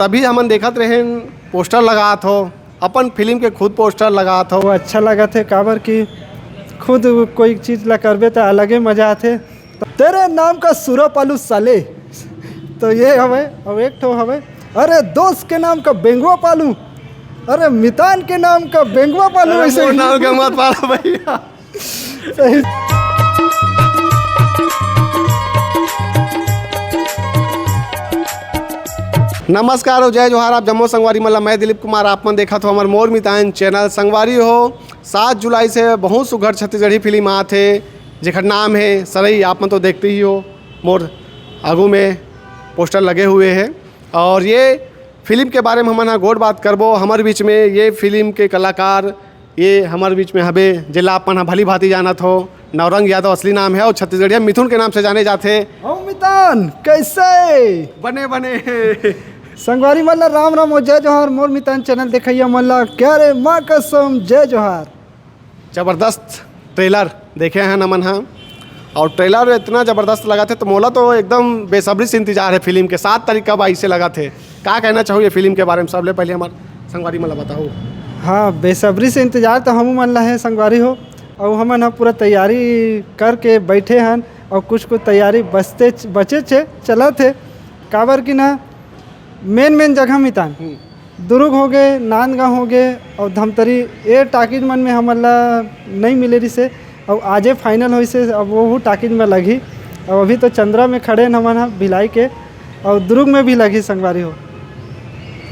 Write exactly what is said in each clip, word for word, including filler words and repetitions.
अभी हमन देखत रहेन, पोस्टर लगात हो, अपन फिल्म के खुद पोस्टर लगात हो। वो अच्छा लगत हे, काबर कि खुद कोई चीज ला करबे त अलगे मजा आथे। तेरे नाम का सुरा पालू साले, तो ये हवे। अब एक ठो हवे, अरे दोस्त के नाम का बेंगुआ पालू, अरे मितान के नाम का बेंगुआ पालू। अरे ऐसे मोर ही नाम के मत पालो भैया। सही। नमस्कार हो, जय जोहार। आप जम्मो संगवारी मन ला मैं दिलीप कुमार, आप मन देखत हो हमर मोर मितान चैनल। संगवारी हो, सात जुलाई से बहुत सुघर छत्तीसगढ़ी फिल्म आत हे, जेकर नाम हे सरई। आप मन तो देखते ही हो, मोर आगू में पोस्टर लगे हुए हे। और ये फिल्म के बारे में हमन ह गोठ बात करबो। हमर बीच में ये फिल्म के कलाकार, ये हमर बीच में हबे, जेला आप मन ह भली भांति जानत हो, नवरंग यादव असली नाम हे और छत्तीसगढ़िया मिथुन के नाम से जाने जाथे। ओ मितान, कैसे? बने, बने। संगवारी मन ला राम राम और जय जोहार, मोर मितान चैनल देखइया मन ला प्यारे माँ कसम जय जोहार। जबरदस्त ट्रेलर देखे हन हमन ह, और ट्रेलर इतना जबरदस्त लगत हे, तो मोला तो एकदम बेसब्री से इंतजार हे फिल्म के। सात तारीख कब आही से लगत हे। का कहना चाहू ये फिल्म के बारे में? सबले पहले हमर संगवारी मन ला बताओ। हाँ, बेसब्री से इंतजार तो हमू मन ला हे संगवारी हो, और हमन ह पूरा तैयारी करके बैठे हन, और कुछ कुछ तैयारी बचते बचे छे, चलत हे, काबर कि ना मेन मेन जगह मितान। हम्म। दुर्ग हो गे, नांदगांव हो गे, और धमतरी, ये टाकीज मन में हमन ला नहीं मिले रिसे, और आजे फाइनल होइसे, अब वो टाकीज में लगही। और अभी तो चंद्रा में खड़े हन हमन ह भिलाई के, और दुर्ग में भी लगही संगवारी हो।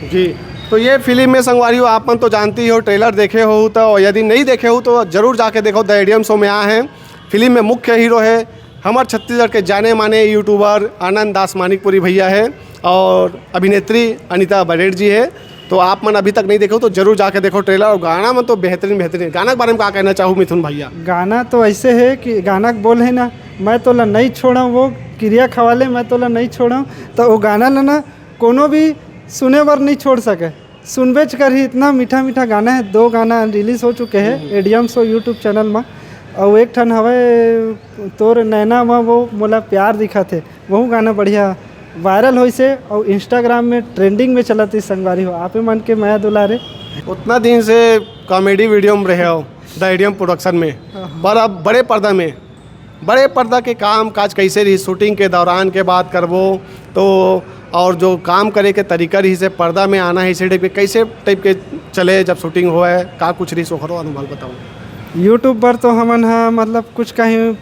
जी, तो ये फिल्म में संगवारी हो, आप मन तो जानती हो, ट्रेलर देखे हो, तो यदि नहीं देखे हो तो जरूर जाके देखो। द एडियम शो में आए हैं। फिल्म में मुख्य हीरो है हमर छत्तीसगढ़ के जाने माने यूट्यूबर आनंद दास मानिकपुरी भैया है और अभिनेत्री अनिता बरेड जी है। तो आप मन अभी तक नहीं देखो तो जरूर जाके देखो ट्रेलर। और गाना मन तो बेहतरीन, बेहतरीन। गाना के बारे में का कहना चाहू मिथुन भैया? गाना तो ऐसे है कि गाना के बोल है ना, मैं तोला नहीं छोड़ा, वो किरिया खवाले मैं तोला नहीं छोड़ा, तो वो गाना ला ना कोनो भी सुने बर नहीं छोड़ सके। सुनबेच करही, इतना मीठा मीठा गाना है। दो गाना रिलीज हो चुके हैं हम्म। एडियम शो यूट्यूब चैनल में। और एक ठन हवे तोर नैना में वो मोला प्यार दिखत हे, वहू गाना बढ़िया वायरल होइसे और इंस्टाग्राम में ट्रेंडिंग में चलत हे संगवारी हो। आपे मन के मया दुलारे। उतना दिन से कॉमेडी वीडियो में रहे हो द एडियम प्रोडक्शन में, हाँ, हाँ। पर अब बड़े पर्दा में, बड़े पर्दा के काम काज कैसे रही, शूटिंग के दौरान के बात करबो तो, और जो काम करे के तरीका रही से पर्दा में आना है, इसे टाइप के कैसे टाइप के चले जब शूटिंग होए, का कुछ रही ओखरो अनुभव बताओ। यूट्यूब पर तो हमन ह मतलब कुछ कहीं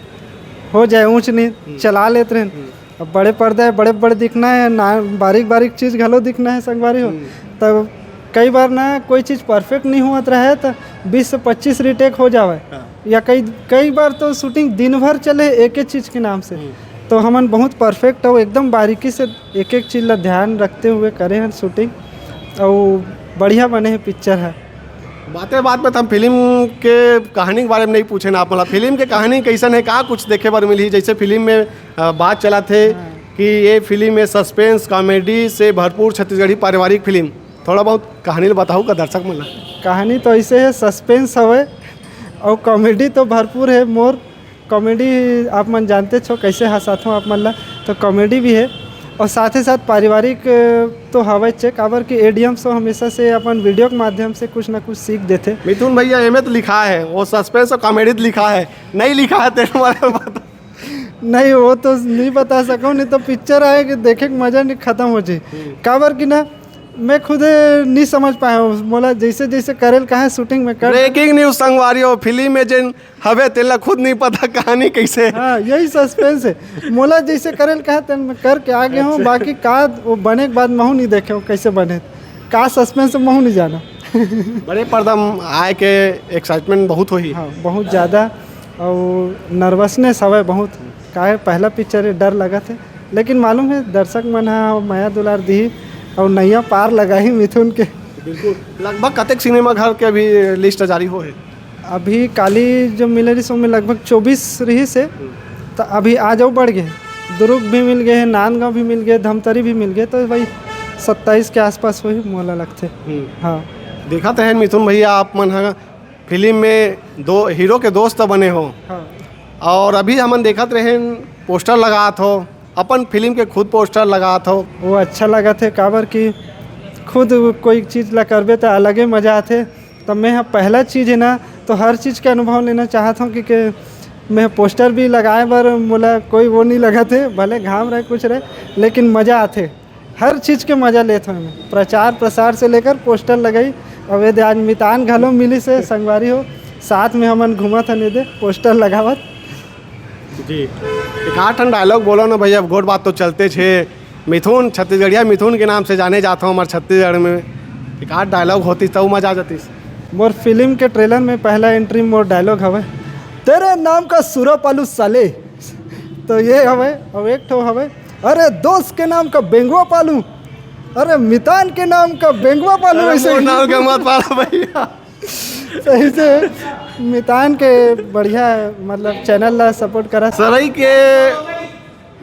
हो जाए ऊंच नीच हम्म। चला लेत रहेन। हम्म। अब बड़े पर्दा है, बड़े बड़े दिखना है ना, बारीक बारीक चीज घलो दिखना है संगवारी हो। हम्म। तब कई बार ना कोई चीज परफेक्ट नहीं होत रहे तो बीस से पच्चीस रिटेक हो जावे। हाँ। या कई कई बार तो शूटिंग दिन भर चले एक ही चीज के नाम से। हम्म। तो हमन बहुत परफेक्ट और एकदम बारीकी से एक एक चीज ला ध्यान रखते हुए करे हैं शूटिंग, और बढ़िया बने है पिक्चर है। बातें बात में तो हम फिल्म के कहानी के बारे में नहीं पूछे ना आप, मतलब फिल्म के कहानी कैसन है, का कुछ देखे बर मिली? जैसे फिल्म में अ, बात चला थे हाँ। कि ये फिल्म में सस्पेंस कॉमेडी से भरपूर छत्तीसगढ़ी पारिवारिक फिल्म, थोड़ा बहुत कहानी ल बताओ का दर्शक मन ला? कहानी तो ऐसे है, सस्पेंस हवे और कॉमेडी तो भरपूर है। मोर कॉमेडी आप मन जानते छो कैसे हंसाथों आप मन ला, तो कॉमेडी भी है और साथ ही साथ पारिवारिक अ, तो हवे चे, काबर कि एडीएम शो हमेशा से अपन वीडियो के माध्यम से कुछ ना कुछ सीख देथे। मिथुन भैया, एमे तो लिखा है, वो सस्पेंस और कॉमेडी तो लिखा है, नहीं लिखा है तेरे बारे में बता। नहीं, वो तो नहीं बता सकूँ, नहीं तो पिक्चर आए कि देखे के मजा नहीं खत्म हो जाए। हम्म। काबर कि ना, मैं खुद नहीं समझ पाया हूँ। मोला जैसे जैसे करेल कहा शूटिंग में कर ब्रेकिंग न्यूज संगवारी हो, फिल्म में जेन हवे तेला खुद नहीं पता कहानी कैसे है। हाँ, यही सस्पेंस है। मोला जैसे करेल कहा तेन मैं करके आ गया हूँ, अच्छा। बाकी का वो बने के बाद महू नहीं देखे हूँ कैसे बने, का सस्पेंस महू नहीं जाना। बड़े पर्दा में आए के एक्साइटमेंट बहुत होही। हाँ, बहुत ज़्यादा। और नर्वसनेस हवे बहुत, काहे पहला पिक्चर है, डर लगत है, लेकिन मालूम है दर्शक मन ह मया दुलार दिही और नैया पार लगाही मिथुन के। बिल्कुल। लगभग कतेक सिनेमा घर के अभी लिस्ट जारी हो है? अभी काली जो मिले रही, सो में लगभग चौबीस रही से, हम्म। तो अभी आज और बढ़ गए, दुर्ग भी मिल गए हैं, नांदगांव भी मिल गए, धमतरी भी मिल गए, तो भाई सत्ताईस के आसपास वही मोला लगते। हम्म। हाँ। देखा तो है मिथुन भैया, आप मन ह फिल्म में दो हीरो के दोस्त बने हो। हाँ। और अभी हमन देखत रहेन पोस्टर लगात हो, अपन फिल्म के खुद पोस्टर लगात हो। वो अच्छा लगत है, काबर कि खुद कोई चीज़ ला करबे त अलगे मज़ा आथे। त मैं ह पहला चीज़ है ना, तो हर चीज़ के अनुभव लेना चाहत हूँ, क्योंकि मैं पोस्टर भी लगाए बर मोला कोई वो नहीं लगत है, भले घाम रहे कुछ रहे, लेकिन मज़ा आथे। हर चीज़ के मज़ा लेत हूँ मैं, प्रचार प्रसार से लेकर पोस्टर लगाई। अब ये दे आज मितान घलो मिली से संगवारी हो, साथ में हमन घूमत हन ये दे पोस्टर लगावत। जी, एक आध ठन डायलॉग बोलो ना भैया, अब गोठ बात तो चलते छे। मिथुन, छत्तीसगढ़िया मिथुन के नाम से जाने जात हो हमार छत्तीसगढ़ में। एक आध डायलॉग होती तब मजा आ जाती। मोर फिल्म के ट्रेलर में पहला एंट्री मोर डायलॉग हवे, "तेरे नाम का सूरा पालू साले।" तो ये हवे। अब एक ठो हवे, "अरे दोस्त के नाम का बेंगवा पालू, अरे मितान के नाम का बेंगवा पालू।" अरे ऐसे मोर ही। नाम का मत पाला भैया। सही से मितान के बढ़िया, मतलब, चैनल ला सपोर्ट करा। सरई के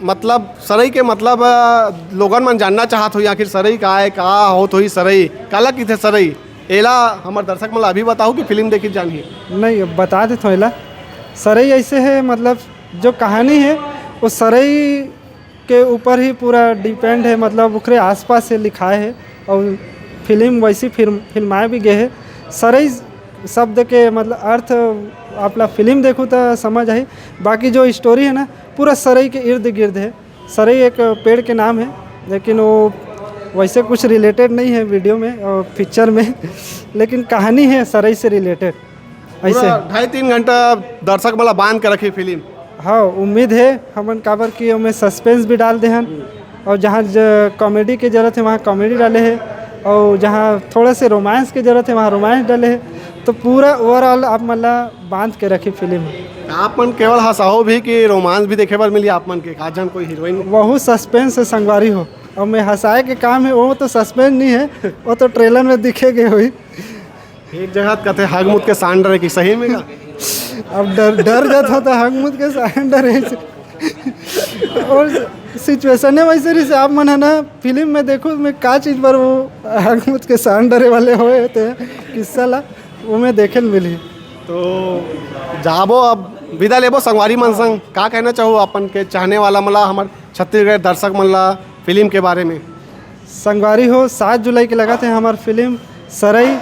मतलब, सरई के मतलब, अ, लोगन मन जानना चाहत होही, आखिर सरई का आय, का होत होही सरई, काला किथे सरई, एला हमर दर्शक मन ला अभी बताओ कि फिल्म देखी जानही। नहीं, अब बता देत हूँ एला। सरई ऐसे है, मतलब, जो कहानी है, वो सरई के ऊपर ही पूरा डिपेंड है, मतलब, ओकरे आसपास से लिखाए है। और फिल्म वैसी फिल्म, फिल्माए भी गए है। सरई शब्द के, मतलब, अर्थ आप ला फिल्म देखू तो समझ आई। बाकी जो स्टोरी है ना, पूरा सरई के इर्द गिर्द है। सरई एक पेड़ के नाम है, लेकिन वो वैसे कुछ रिलेटेड नहीं है वीडियो में और पिक्चर में, लेकिन कहानी है सरई से रिलेटेड। ऐसे पूरा ढाई तीन घंटा दर्शक मन ला बांध के रखी फिल्म। हाँ, उम्मीद है हमन, काबर कि ओमे सस्पेंस भी डाल दे हन, और जहाँ ज-, कॉमेडी के जरूरत है, वहाँ कॉमेडी डाले है, और जहाँ थोड़ा से रोमांस के जरूरत है, वहाँ रोमांस डाले है। तो पूरा ओवरऑल आप मन ला बांध के रखी फिल्म। आप मन केवल हंसाओ भी कि रोमांस भी देखे बर मिली आप मन के? का जान कोई हीरोइन? वहू सस्पेंस है संगवारी हो, और मैं हंसाए के काम है, वो तो सस्पेंस नहीं है, वो तो ट्रेलर में दिखे गए हुई। एक जगह कथे हग मुत के सांड रहे कि सही में का? अब डर, डर जात हो तो हग मुत के सांड रहे। और सिचुएशन है वैसे रही से आप मन है ना, फिल्म में देखो मैं का चीज़ पर वो हग मुत के सांड डरे वाले होए थे किस्सा ला, वो मैं देखे ल मिली। तो जाबो अब विदा लेबो संगवारी मन संग, का कहना चाहो अपन के चाहने वाला मन ला, हमर छत्तीसगढ़ दर्शक मन ला फिल्म के बारे में? संगवारी हो, सात जुलाई के लगत है हमर फिल्म सरई।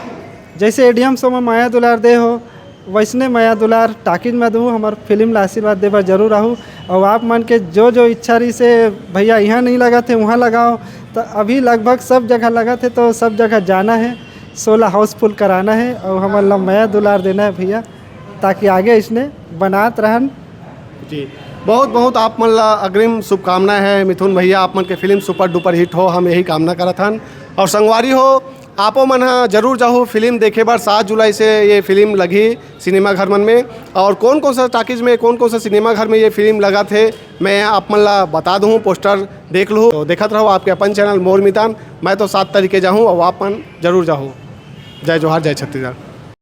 जैसे एडीएम शो में मया दुलार दे हो, वैसने मया दुलार टाकीज में दू, हमर फिल्म ला आशीर्वाद दे बर जरूर आहू। और आप मन के जो जो इच्छा रही से भैया यहाँ नहीं लगत है, वहाँ लगाओ, तो अभी लगभग सब जगह लगत है, तो सब जगह जाना है, शो ला हाउसफुल कराना है और हमन ला मया दुलार देना है भैया, ताकि आगे इसने बनात रहन। जी, बहुत बहुत आप मन ला अग्रिम शुभकामनाएं है मिथुन भैया, आप मन के फिल्म सुपर डुपर हिट हो, हम यही कामना करत हन। और संगवारी हो, आपो मन ह जरूर जाहू फिल्म देखे बर। सात जुलाई से ये फिल्म लगही सिनेमा घर मन में। और कौन कौन सा टाकीज में, कौन कौन सा सिनेमा घर में ये फिल्म लगत है, मैं आप मन ला बता दूँ, पोस्टर देख लूँ। तो देखत रहो आपके अपन चैनल मोर मितान। मैं तो सात तारीख के जाहूँ और आप मन जरूर जाहू। जय जोहार, जय छत्तीसगढ़।